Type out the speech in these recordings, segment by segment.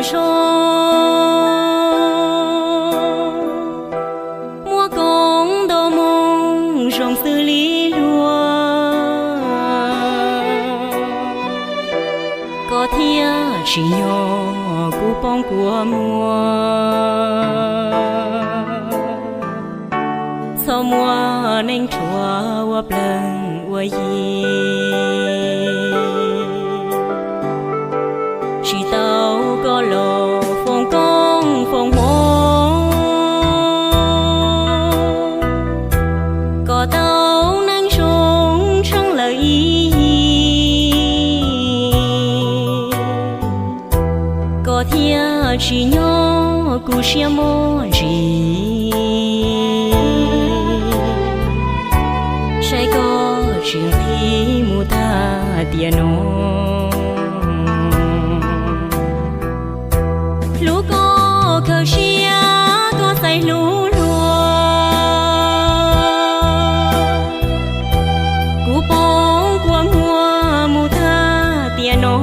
zoo, muaj koob nto moo zoo xws li luag, koj thiaj tsim nyog kuv poob kua muag. Txhob muab neej rhuav ua plees ua yi, tsis tau koj los foom koob foom hmoov, kom tau neej zoo tsheej lawm ib yig, koj thiaj tsim nyog kuv siab muaj ntsis. Saib koj tsis nqig mus tag tiam no, hlub koj khaws siab koj txais hlub luag, kuv poob kua muag mus tag tiam no.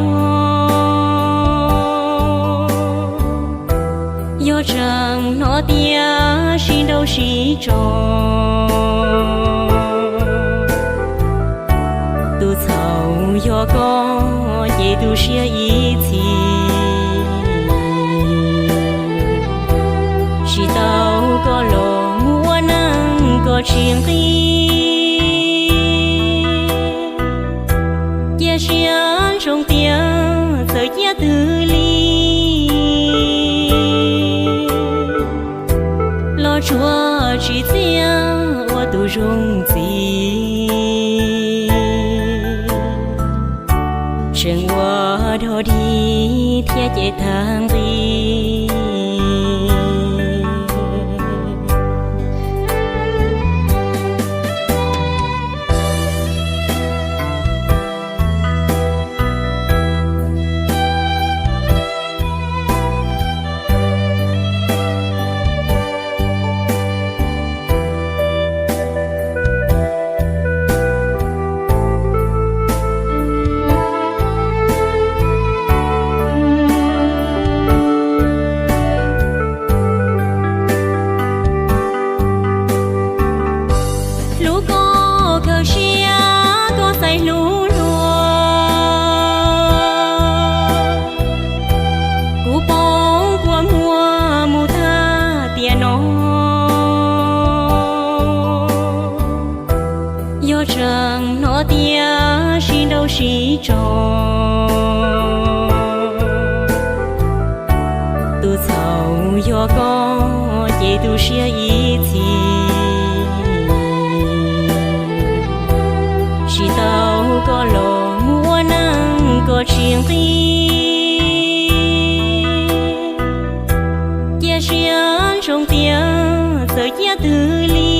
Yog tseem hnov tias sib nrauj sib tso, tus txhaum yog koj ces tu siab ib txhis. Tsis tau koj los mus ua neej koj tsis nqig, cia siab ntsoov tias txawm ciaj twg li los tsuas tsis txiaj ua tus zoo txiv. Tseem ua dog dig thiab ces tag nqi. Hlub koj khaws siab koj txais hlub luag, kuv poob kua muag mus tag tiam no. Yog tseem hnov tias sib nrauj sib tso, tus txhaum yog koj ces tu siab ib txhis. Tsis tau koj los mus ua neej koj tsis nqig, cia siab ntsoov tias txawm ciaj twg li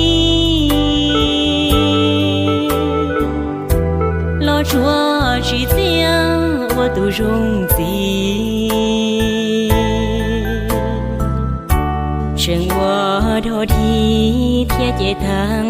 los tsuas tsis txiaj ua tus zoo txiv. Tseem ua dog dig thiab ces tag